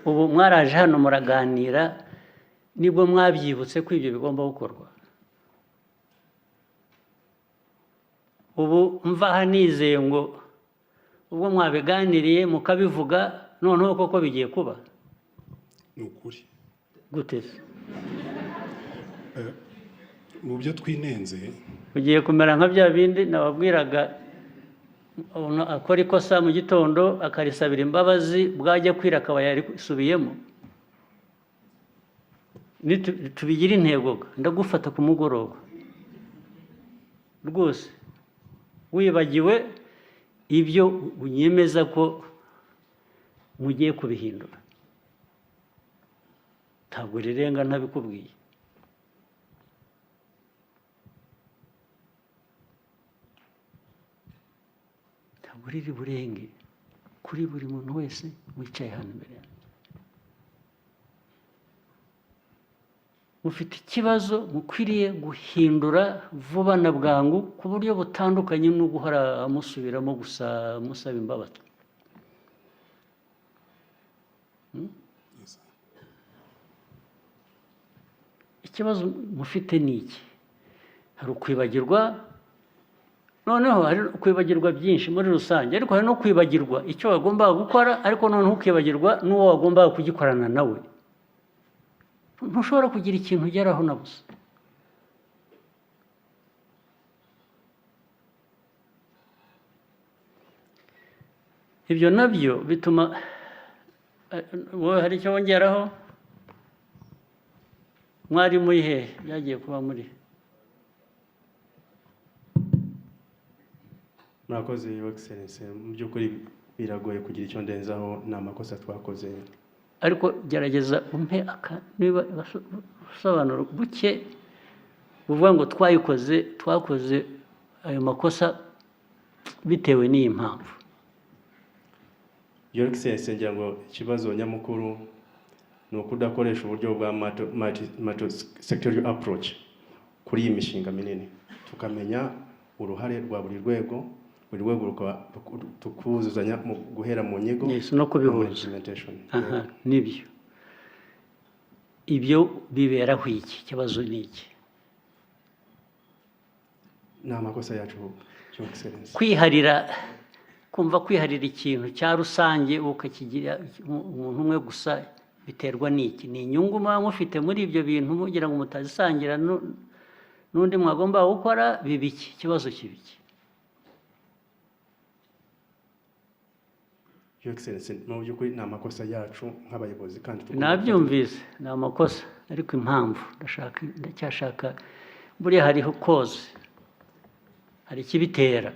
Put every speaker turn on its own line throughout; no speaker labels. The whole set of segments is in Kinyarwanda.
Ubu mwaraje hano muraganira, nibwo mwabyibutse ko ibyo bigomba gukorwa. Ubu mva aha nizeye ngo ubwo mwabiganiriye mukabivuga, noneho koko bigiye kuba.
Ni ukuri.
Gute se?
Mu byo twinenze,
Ugiye kumera nka bya bindi nababwiraga, umuntu akora ikosa mu gitondo akarisabira imbabazi, bwajya kwira akaba yarisubiyemo. Tubigire intego, ndagufata ku mugoroba rwose wibagiwe ibyo unyemeza ko mugiye kubihindura. Ntabwo rirenga ntabikubwiye. Ntabwo riri burenge kuri buri muntu wese wicaye hano imbere yanjye. Mufite ikibazo mukwiriye guhindura vuba na bwangu, ku buryo butandukanye no guhora musubiramo gusa musaba imbabazi.
Yes, sir.
Ikibazo mufite ni iki? Hari ukwibagirwa, noneho hari kwibagirwa byinshi muri rusange, ariko hari no kwibagirwa icyo wagombaga gukora, ariko noneho ukibagirwa n'uwo wagombaga kugikorana nawe. Ntushobora kugira ikintu ugeraho na busa. Ibyo nabyo bituma wowe hari icyo wongeraho. Mwari muri hehe byagiye kuba muri?
Murakoze, Your Excellency. Mu by'ukuri biragoye kugira icyo ndenzaho, ni amakosa twakoze.
Ariko gerageza umpe aka niba ubusobanuro buke buvuga ngo twayikoze, twakoze ayo makosa bitewe n'iyi mpamvu.
Your Excellency, ngira ngo ikibazo nyamukuru ni ukudakoresha uburyo bwa multi sectorial approach kuri iyi mishinga minini, tukamenya uruhare rwa buri rwego, buri rwego rukaba tukuzuzanya mu guhera mu nyigo
Yes, no
muri
kubihuza.
implementation.
Aha nibyo. Ibyo biberaho iki? Ikibazo ni iki?
Ni amakosa yacu, Your Excellency.
Kwiharira, kumva kwiharira ikintu cya rusange ukakigira umuntu umwe gusa, biterwa n'iki? Ni inyungu muba mufite muri ibyo bintu mugira ngo mutazisangira n'undi mwagomba gukora? Biba iki? Ikibazo kiba iki?
Your Excellency, mu by'ukuri ni amakosa yacu nk'abayobozi kandi tugomba
Nabyumvise, ni amakosa, ariko impamvu ndashaka, ndacyashaka. Buriya hariho cause, hari ikibitera.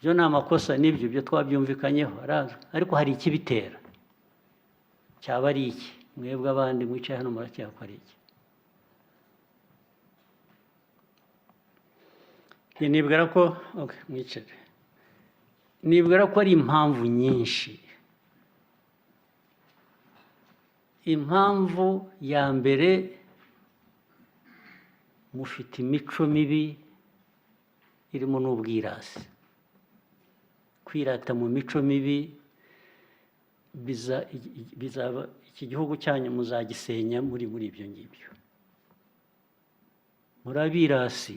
Byo ni amakosa, nibyo, ibyo twabyumvikanyeho, arazwi, ariko hari ikibitera. Cyaba ari iki? Mwebwe abandi mwicaye hano murakeka ko ari iki? Njye nibwira ko, okay, mwicare, nibwira ko ari impamvu nyinshi. Impamvu ya mbere, mufite imico mibi irimo n'ubwirasi. Kwirata mu mico mibi bizaba iki gihugu cyanyu muzagisenya muri ibyo ngibyo. Muri abirasi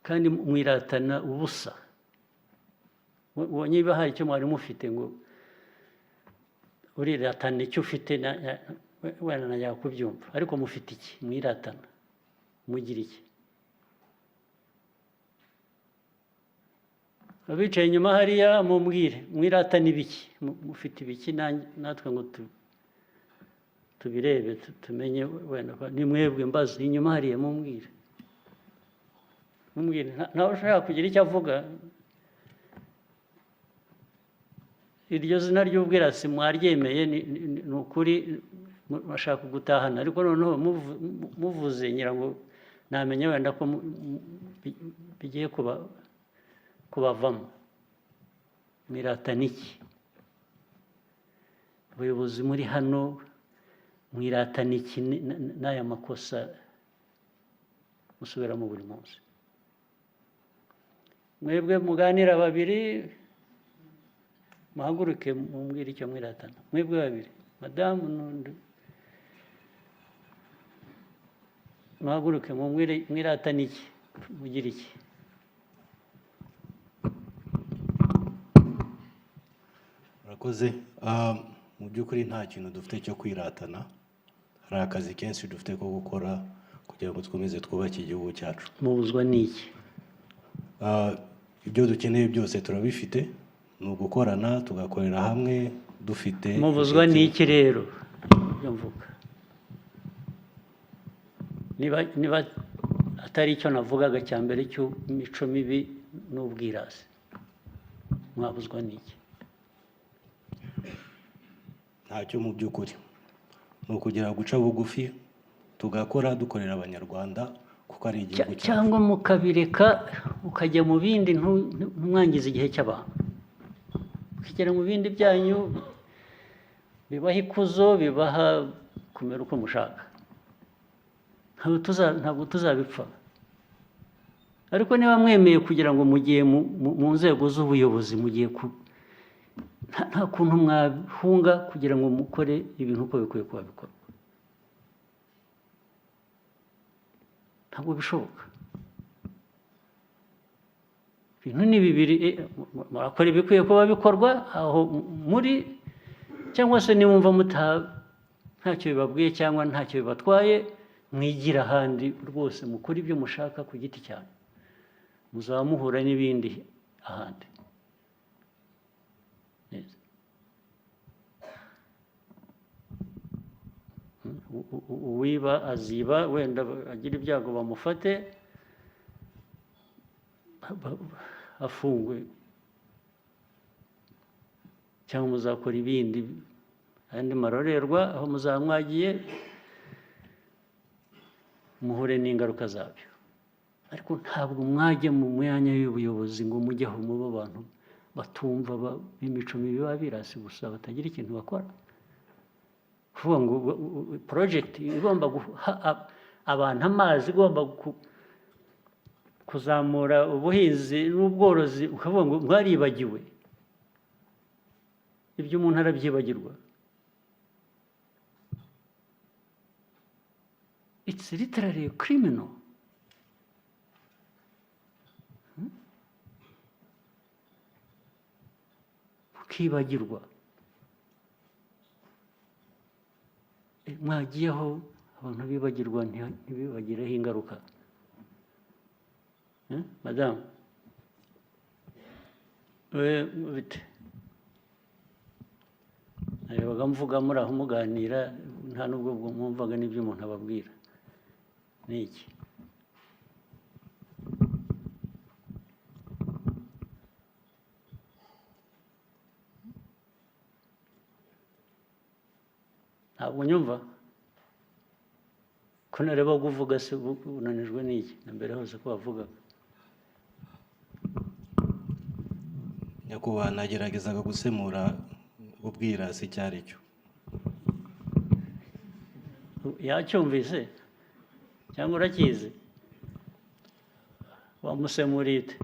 kandi mwiratana ubusa. Niba hari icyo mwari mufite ngo uriratana icyo ufite, wenda najya kubyumva, ariko mufite iki mwiratana? Mugira iki? Abicaye inyuma hariya mumbwire, mwiratana ibiki? Mufite ibiki natwe ngo tubirebe, tumenye wenda ni mwebwe mbaza inyuma hariya, mumbwire, mumbwire. Ntawe ushaka kugira icyo avuga. Iryo zina ry'ubwirasi mwaryemeye, ni ukuri bashaka gutahana, ariko noneho muvuze ngira ngo namenya wenda ko bigiye kubavamo. Mwiratana iki? Abayobozi muri hano mwiratana iki n'aya makosa musubiramo buri munsi? Mwebwe muganira babiri, muhaguruke mumbwire icyo mwiratana. Mwebwe babiri, madamu n'undi, muhaguruke mumbwire mwiratana iki, mugira iki.
Murakoze. Mu by'ukuri nta kintu dufite cyo kwiratana. Hari akazi kenshi dufite ko gukora kugira ngo dukomeze twubake igihugu cyacu.
Mubuzwa n'iki?
Ibyo dukeneye byose turabifite, ni ugukorana tugakorera hamwe dufite
Mubuzwa
inshuti.
n'iki rero? Ibyo mvuga, niba atari icyo navugaga cya mbere cy'imico mibi n'ubwirasi, mwabuzwa n'iki?
Ntacyo mu by'ukuri, ni ukugira guca bugufi tugakora, dukorera Abanyarwanda kuko ari igihugu cyacu.
Cyangwa mukabireka, ukajya mu bindi, ntumwangize igihe cy'abantu, mukigera mu bindi byanyu bibaha ikuzo, bibaha kumera uko mushaka. Ntabwo tuzabipfa. Ariko niba mwemeye kugira ngo mugiye mu nzego z'ubuyobozi, mugiye ku nta kuntu mwahunga kugira ngo mukore ibintu uko bikwiye kuba bikorwa, ntabwo bishoboka. Ibintu ni bibiri: murakora ibikwiye kuba bikorwa aho muri, cyangwa se niwumva ntacyo bibabwiye cyangwa ntacyo bibatwaye, mwigira ahandi rwose, mukore ibyo mushaka ku giti cyanyu, muzaba muhura n'ibindi ahandi. Yes. Uwiba aziba, wenda agira ibyago bamufate, afungwe, cyangwa muzakora ibindi, andi marorerwa aho muzaba mwagiye, muhure n'ingaruka zabyo. Ariko ntabwo mwajya mu myanya y'ubuyobozi ngo mujye aho muba abantu batumva, b'imico mibi, b'abirasi gusa, batagira ikintu bakora. Kuvuga ngo project igomba guha abantu amazi, igomba kuzamura ubuhinzi n'ubworozi, ukavuga ngo mwaribagiwe. Ibyo umuntu arabyibagirwa? It's literally a criminal. Ukibagirwa. Mwagiyeho abantu bibagirwa ntibibagireho ingaruka. Madamu, we bite? Narebaga mvuga muri aho muganira, nta nubwo mwumvaga n'ibyo umuntu ababwira. Ni iki? Ntabwo nyumva ko nareba uvuga se, unanijwe n'iki? Na mbere hose ko wavugaga.
Nyakubahwa, nageragezaga gusemura ubwirasi icyo ari cyo.
Yacyumvise cyangwa urakizi? Wamusemuriye ute?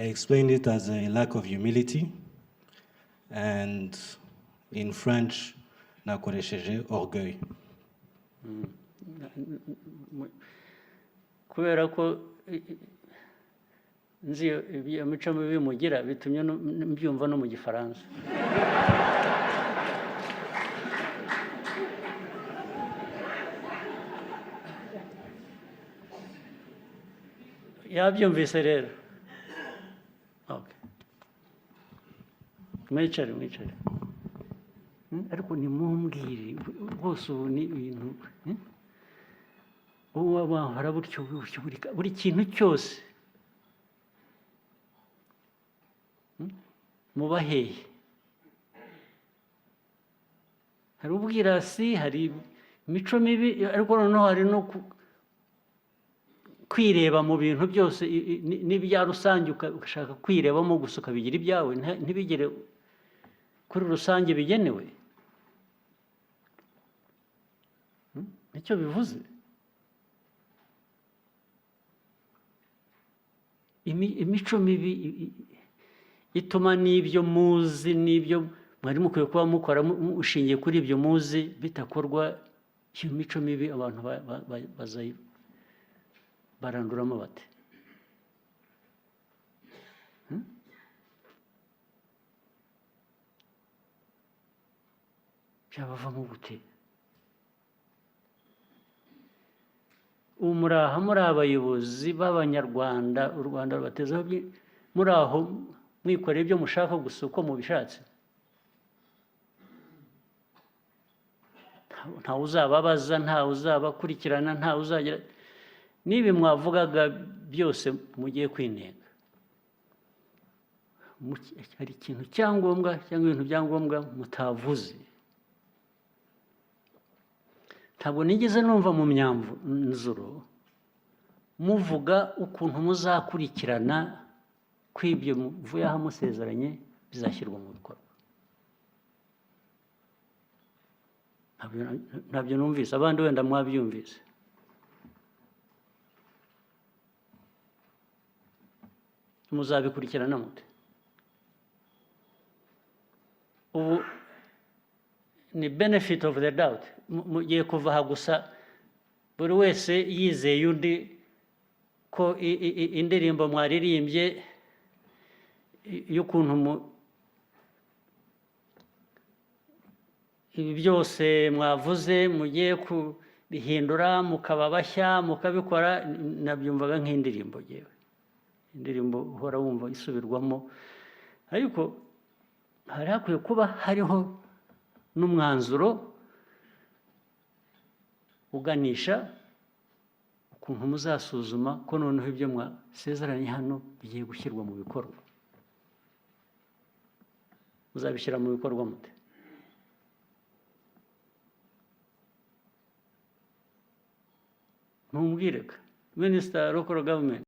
I explained it as a lack of humility, and in French, nakoresheje orgueil.
Kubera ko nzi iyo mico mibi mugira, bitumye mbyumva no mu Gifaransa. Yabyumvise rero. Okay. Mwicare, mwicare. Ariko nimumbwire rwose, ubu ni ibintu, Ubu wahora gutyo gutyo buri kintu cyose. Muba hehe? Hari ubwirasi, hari imico mibi, ariko noneho hari no kwireba mu bintu byose, n'ibya rusange ugashaka kwirebamo gusa, ukabigira ibyawe, ntibigere kuri rusange bigenewe. Nicyo bivuze. Imico mibi ituma n'ibyo muzi, n'ibyo mwari mukwiye kuba mukora mushingiye kuri ibyo muzi bidakorwa. Iyo mico mibi abantu baranduramo bate? Hmm? Byabavamo gute? Ubu muri aha muri abayobozi b'Abanyarwanda, u Rwanda rubatezeho muri aho mwikorera ibyo mushaka gusa uko mubishatse. Ntawe uzababaza, ntawe uzabakurikirana, ntawe uzagira n'ibi mwavugaga byose mugiye kwinenga. Hari ikintu cyangombwa cyangwa ibintu bya ngombwa mutavuze. Ntabwo nigeze numva mu myanzuro muvuga ukuntu muzakurikirana ko ibyo muvuye aha musezeranye bizashyirwa mu bikorwa. Ntabyo numvise. Abandi wenda mwabyumvise. Muzabikurikirana mute? Ubu ni benefit of the doubt. Mugiye kuva aha gusa buri wese yizeye undi ko indirimbo mwaririmbye y'ukuntu ibi byose mwavuze mugiye kubihindura mukaba bashya mukabikora, nabyumvaga nk'indirimbo. Yewe, indirimbo uhora wumva isubirwamo, ariko hari hakwiye kuba hariho n'umwanzuro uganisha ukuntu muzasuzuma ko noneho ibyo mwasezeranye hano bigiye gushyirwa mu bikorwa. Muzabishyira mu bikorwa mute? Ntumbwire ka minisita local government.